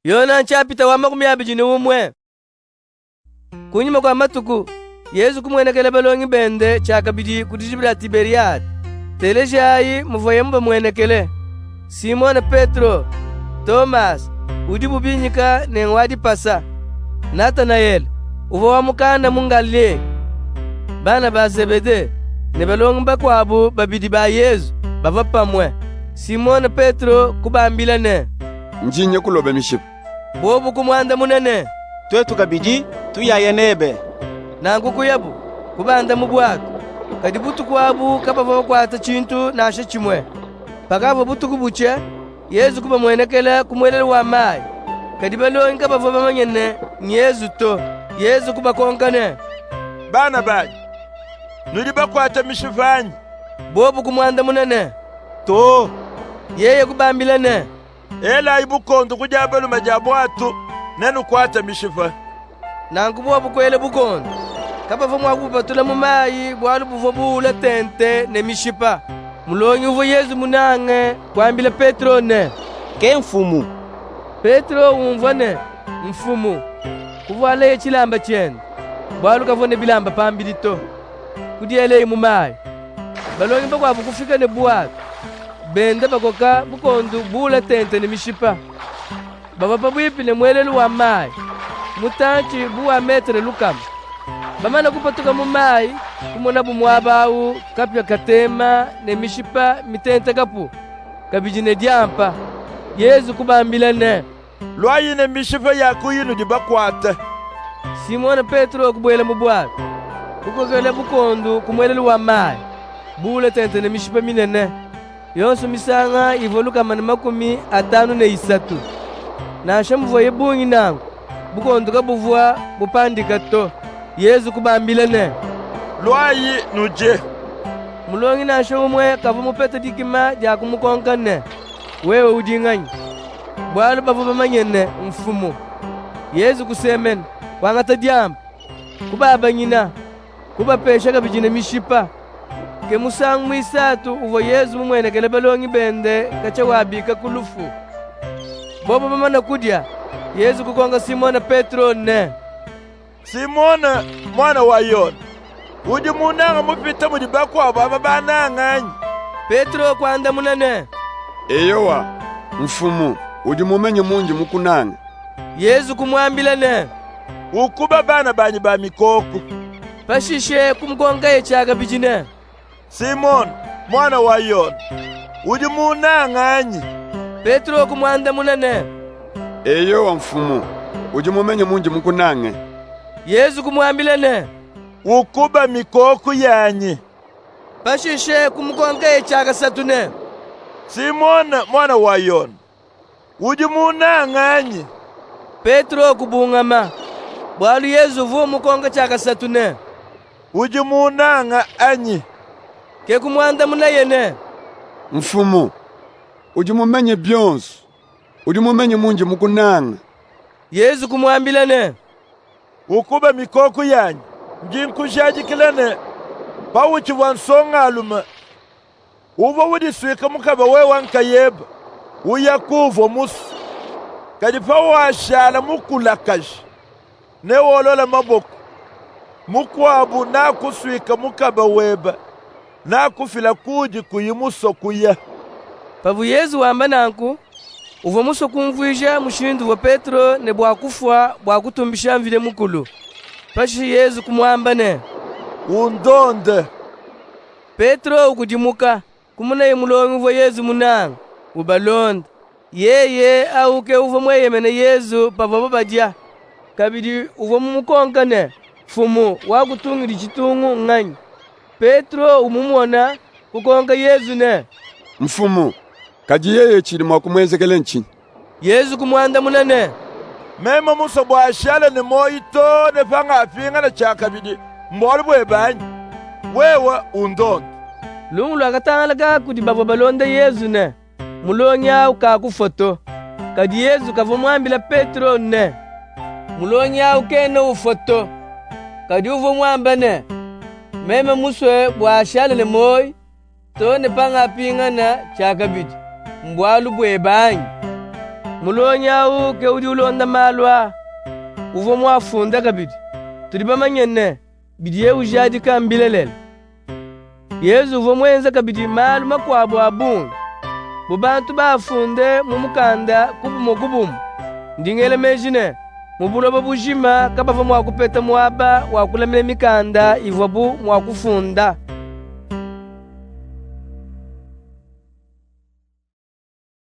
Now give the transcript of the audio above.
Yona nshapita wa 21. Kunyima kua matuku, Yezu kumuenekela balongi bende tshiakabidi ku dijiba dia Tiberiyade. Telejayi muvuaye mubamuenekele. Simone Petro, Tomase, udibu binyika ne ngwa dipasa, Natanayele, uvua wa mu Kana mu Ngalileya, bana ba Zebede, ne balongi bakuabu babidi ba Yezu bavua pamue. Simone Petro kubambila ne, Ndi nya kuloba mishipa. Bobu kumuandamuna ne, Tuetu kabidi tuyaya nebe. Nanku kuyabu, kubanda mu buatu. Kadi butuku abu kabavua bakuate tshintu nansha tshimue. Pakavua butuku butshie, Yezu kubamuenekela ku muelelu wa mayi. Kadi balongi kabavua bamanye ne, nYezu to. Yezu kubakonka ne, Bana banyi, nudi bakuate mishipa anyi? Bobu kumuandamuna ne, To. Yeye kubambila ne, Elayi bukondo ku dia balume dia buatu, nenukuate mishipa. Nanku bobu kuela bukondo. Kabavua mua kubupatula mu mayi, bualu buvua buwule tente ne mishipa. Mulongi uvua Yezu munange kuambila Petro ne, Ke Mfumu. Petro umvua ne, Mfumu, kuvualaye tshilamba tshiende, bualu kavua ne bilamba pambidi to. Kudielaye mu mayi. Balongi bakuabu kufika ne buatu, benda bakoka bukondu buwule tente ne mishipa. Bavua pabuipi ne muelelu wa mayi, mutantshi bu wa metre lukama. Bamane kupatuka mu mayi, kumonabu muaba awu kapia katema ne mishipa mitentekapu, kabidi ne diampa. Yezu kubambila ne, Luayi ne mishipa ya ku inudi bakuate. Simone Petro kubuela mu buatu, kukokela bukondu ku muelelu wa mayi, buwule tente ne mishipa minene. Yonsu misanga ivua 153. Nansha muvuaye bungi nanku, bukondu kabuvua bupandika to. Yezu kubambila ne, Luayi nudie. Mulongi nansha umue kavua mupete dikima dia kumukonka ne, Wewe udi nganyi? Bualu bavua bamanye ne, mMfumu. Yezu kusemena, kuangata diampa, kubabanyina, kubapesha kabidi ne mishipa. Ke musangu muisatu uvua Yezu mumuenekele balongi bende katshia wabika ku lufu. Bobu bamane kudia, Yezu kukonka Simone Petro ne, Simone, muana wa Yone, udi munnange mupite mudi bakuabu aba bannange anyi? Petro kuandamuna ne, Eyowa, Mfumu, udi mumanye mundi mukunange. Yezu kumuambila ne, Ukube bana banyi ba mikoku. Pashishe kumukonkaye tshiakabidi ne, Simone, muana wa Yone, udi munnange anyi? Petro kumuandamuna ne, Eyowa, Mfumu, udi mumanye mundi mukunange. Yezu kumuambila ne, Ukube mikoku yanyi. Pashishe kumukonkaye tshiakasatu ne, Simone, muana wa Yone, udi munnange anyi? Petro kubungama, bualu Yezu uvua umukonka tshiakasatu ne, Udi munnange anyi? Ke kumuandamunaye ne, Mfumu, udi mumanye bionso, udi mumanye mundi mukunange. Yezu kumuambila ne, Ukube mikoku yanyi. Ndi nkujadikila ne, pautshivua nsongalume, uvua udisuika mukaba wewe nkayebe, uya kuuvua musue. Kadi pawashala mukulakaje, newolole maboko, mukuabu nakusuika mukaba webe, nakufila kuudi kuyi musue kuya. Pavua Yezu wamba nanku, uvua musue kumvuija mushindu uvua Petro ne bua kufua bua kutumbisha Mvidi Mukulu. Pashishe Yezu kumuamba ne, Undonde. Petro ukudimuka, kumonaye mulongi uvua Yezu munange, ubalonda. Yeye awu ke uvua mueyemene Yezu pavuabu badia. Kabidi uvua mumukonke ne, Mfumu, wakutungidi tshitungu nnganyi? Petro umumona, kukonka Yezu ne, Mfumu, kadi yeye tshidi mua kumuenzekela ntshinyi? Yezu kumuandamuna ne, Meme musue bua ashale ne muoyi too ne pangapingana tshiakabidi, mbualu buebe anyi? Wewe undonde. Lumu luakatangalaka kudi bavua balonda Yezu ne, mulongi awu kakufua to. Kadi Yezu kavua muambile Petro ne, mulongi awu kena ufua to. Kadi uvua muambe ne, meme musue bua ashale ne muoyi too ne pangapingana tshiakabidi, mbualu buebe anyi? Mulongi awu ke udi ulonda malu aa, uvua muafunde kabidi. Tudi bamanye ne, bidiye ujadika mbilelela. Yezu uvua muenze kabidi malu makuabu a bungi. Bu bantu baafunde mu mukanda ku bumue ku bumue, ndi ngela meji ne, mu buloba bujima kabavua mua kupeta muaba wa kulamina mikanda ivuabu mua kufunda.